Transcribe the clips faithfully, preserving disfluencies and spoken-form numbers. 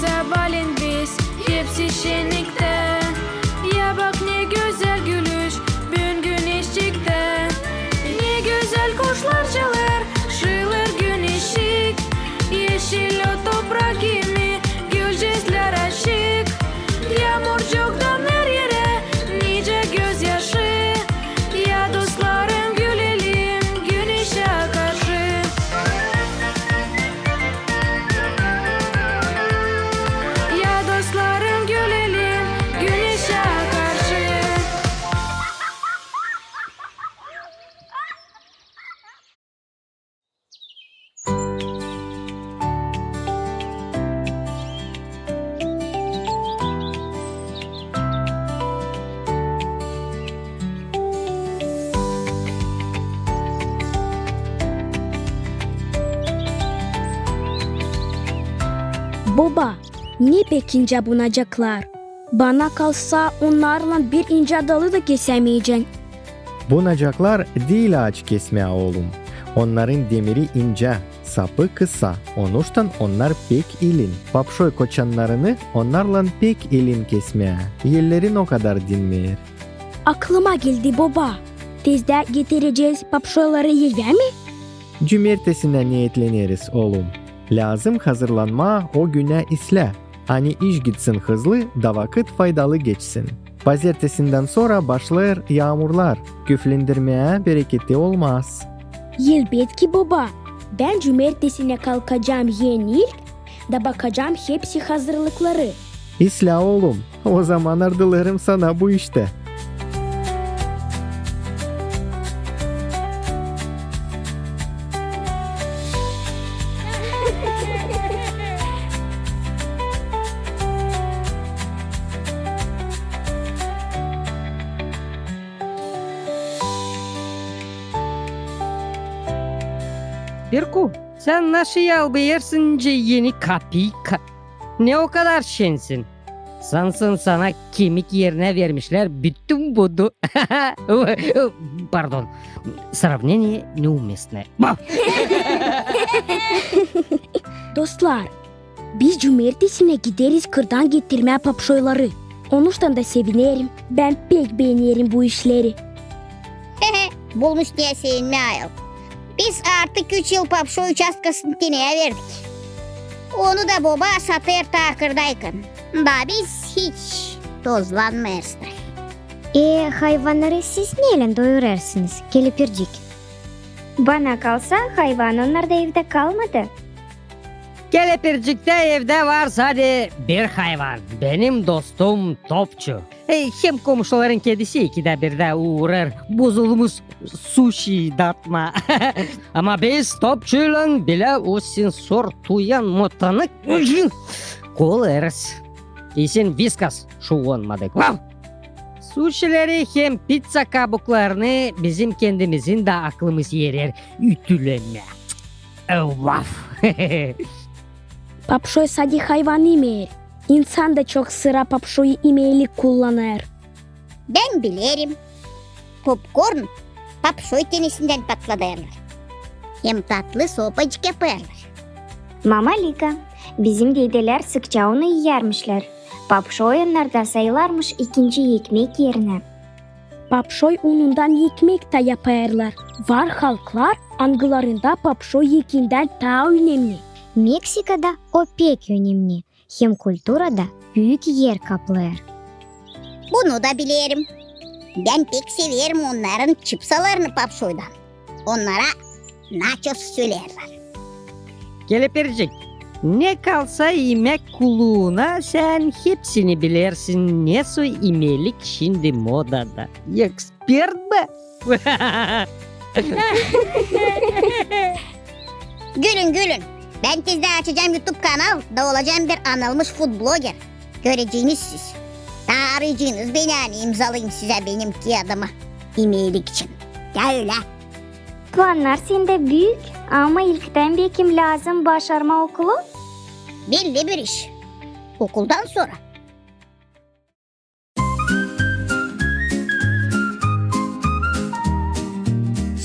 Sabaalän biz hepsi şenniktä. Ya bak, ne gözäl gülüş büün güneşçiktä. Ne gözäl kuşlar çalêr, şıılêr güneşçik. Eşil o toprak kimi, gülücüklär açık. Yaamurcuktan her erä nicä gözyaşı. Ya dostlarım, gülelim güneşä karşı. Ya dostlarım, gülelim güneşä karşı. Boba, ne pek incä bunacaklar. Bana kalsa, onnarlan bir incä dalı da kesämeyecän. Bunacaklar diil aaç kesmää, oolum. Onnarın demiri incä, sapı kısa, onuştan onnar pek ilin. Papşoy koçannarını onnarlan pek ilin kesmää. Ellerin o kadar dinmeer. Aklıma geldi, boba. Tezdä getirecez papşoyları evä mi? Cumertesinä neetleneriz, oolum. Lääzım hazırlanmaa o günä islää, ani iş gitsin hızlı da vakıt faydalı geçsin. Pazertesindän sora başlêêr yaamurlar, küflendirmää bereketi olmaz. Elbetki, boba. Bän cumertesinä kalkacam en ilk da bakacam hepsi hazırlıkları. İslää, oolum, ozaman ardılêrım sana bu iştä. Birku, sän naşı albêêrsın nicä eni kapiyka? Ne o kadar şensin? Sansın sana kemik erinä vermişlär bütün budu. Pardon. Сравнение неуместное. Dostlar, biz cumertesinä gideriz kırdan getirmää papşoyları. Onuştan da sevinerim. Bän pek beenerim bu işleri. Bulmuş neyä sevinmää ayol. Biz artık üç yıl papşoy uçastkasını teneyä verdik. Onu da boba satêr taa kırdaykan. Da biz hiç tozlanmêêrız da. E, hayvannarı siz neylän doyurêrsınız, kelepircik? Bana kalsa, hayvan onnarda evdä kalmadı. Kelepirciktä evdä var sade bir hayvan. Benim dostum Topçu. E, hem komuşuların kedisi ikidä birdä uurêr bozulmuş suşi datmaa. Ama biz Topçuylan bilä o sensor tuyan motanı kolêrız. İsin Viskas şuvonmadık. Vav! Suşileri hem pizza kabuklarını bizim kendimizin dä aklımız erer ütülemää. E, vav! Papşoy sade hayvan imeer. İnsan da çok sıra papşoyu imeylik kullanêr. Bän bilerim. Popkorn papşoy tenesindän patladêrlar. Hem tatlı sopacık yapêrlar. Mama Lika, bizim dedelär sıkça onu iyärmişlär. Papşoy onnarda sayılarmış ikinci ekmek erinä. Papşoy unundan ekmek tä yapêrlar. Var halklar, angılarında papşoy ekindän taa önemni. Meksikada o pek önemni. Hem kulturada büük er kaplêêr. Bunu da bilerim. Bän pek severim onnarın çipsalarını papşoydan. Onnara naços söleerlär. Kelepircik, ne kalsa imäk kuluuna, sän hepsini bilersin, nesoy imelik şindi modada. Ekspert bä! Gülün, gülün. Bän tezdä açacam YouTube kanal da olacam bir anılmış food bloger. Göreceniz siz. Taa arayacınız beni, ani imzalayım sizä benim kiyadımı imelik için. Ya ölä. Plannar sendä büük, ama ilktän bekim lääzım başarmaa okulu? Belli bir iş. Okuldan sora.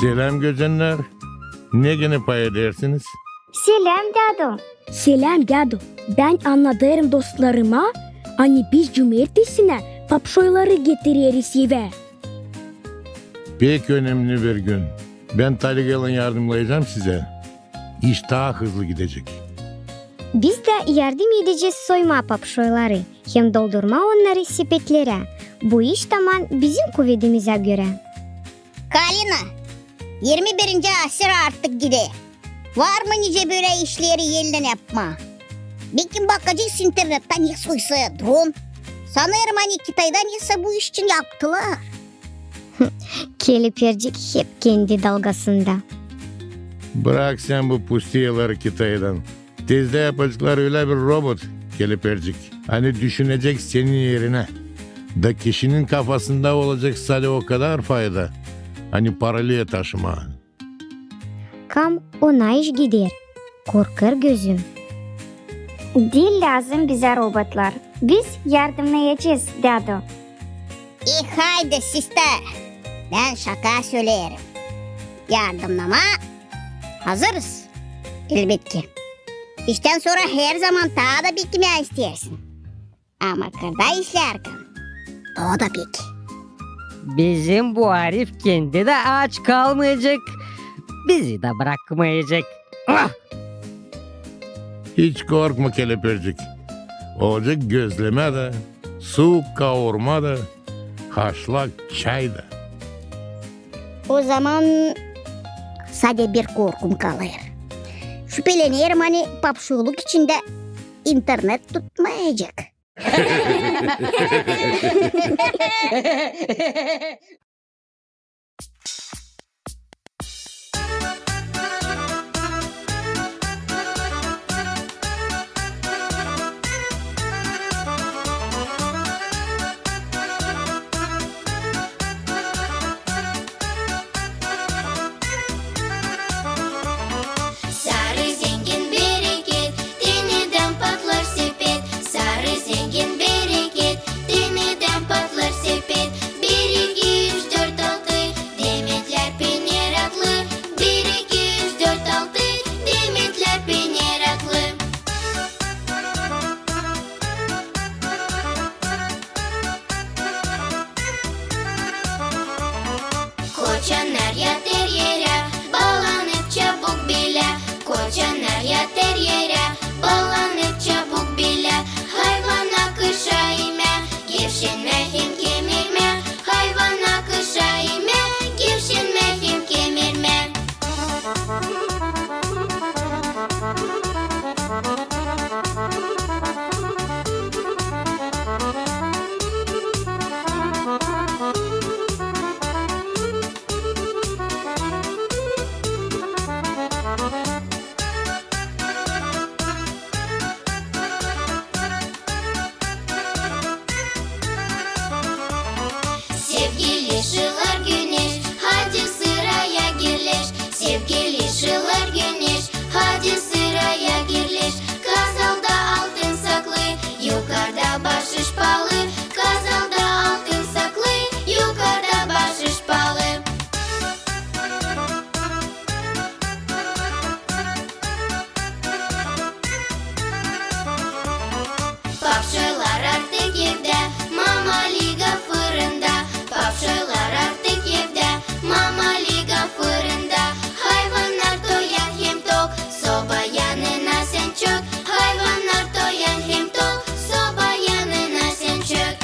Seläm, gözennär. Ne genä pay edersiniz? Seläm, dädu. Seläm, dädu. Bän annadêrım dostlarıma, ani biz cumertesinä papşoyları getireriz evä. Pek önemli bir gün. Bän taligaylan yardımnayacam sizä. İş taa hızlı gidecek. Biz dä yardım edecez soymaa papşoyları hem doldurmaa onnarı sepetlerä. Bu iş taman bizim kuvedimizä görä. Kalina, irmi birinci asır artık gider. Var mı nicä bölä işleri ellän yapmaa? Bekim bakacez internettä ne soysa dron. Sanêrım, ani Kitayda nesä bu iş için yaptılar. Kelepercik hep kendi dalgasında. Brak sän bu pustiyaları Kitaydan. Tezdä yapaceklar ölä bir robot, Kelepercik, ani düşünecek senin erinä. Da kişinin kafasında olacek sade o kadar fayda, ani paralel taşımaa. Kam ona iş gider, korkêr gözüm. Diil lääzım bizä robotlar. Biz yardımnayacez, dädu. E, haydi, sister. Bän şaka söleerim. Yardımnamaa hazırız. Elbetki. İştän sora herzaman taa da beklemää isteersin. Ama kırda işlärkän, o da pek. Bizim bu arif kendi dä aç kalmayacek, bizi dä brakmayacek. Ah! Hiç korkma, Kelepercik. Olacek gözlemä dä, suuk kaurma da, haşlak çay da. Ozaman sade bir korkum kalêr. Şüpelenerim, ani papşoyluk içindä internet tutmayacek. Sarı zengin bereket, denedän patlar sepet. Sarı zengin bereket, denedän patlar sepet. Bir, iki, üç, dört, altı, demetlär pek meraklı. Bir, iki, üç, dört, altı, demetlär pek meraklı. Koçannar yatêr erä, balanıp çabuk bilä. Koçannar yatêr erä, balanıp çabuk bilä. Hayvan akışa imä, gevşenmää hem kemirmää. Hayvan akışa imä, gevşenmää hem kemirmää. Sevgili şılar güneş, hadi sıraya girleş. Sevgili şılar güneş, hadi sıraya girleş. Kazalda altın saklı, yukarda baaşış paalı. Kazalda altın saklı, yukarda baaşış paalı. Papşoylar artık evdä, Mama Liga fırında. Papşoylar artık evdä, Mama Liga fırında. Hayvannar toyan hem tok, soba yanına sän çök. Hayvannar toyan hem tok, soba yanına sän çök.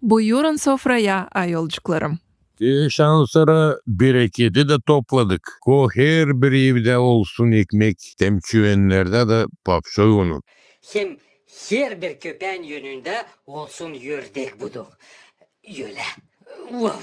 Buyurun sofraya, ayolcuklarım. Şansora bereketi dä topladık. Ko herbir evdä olsun ekmek, hem çüvennerdä dä papşoy unu. Hem herbir köpään önündä olsun ördek budu. Ölä. Vov.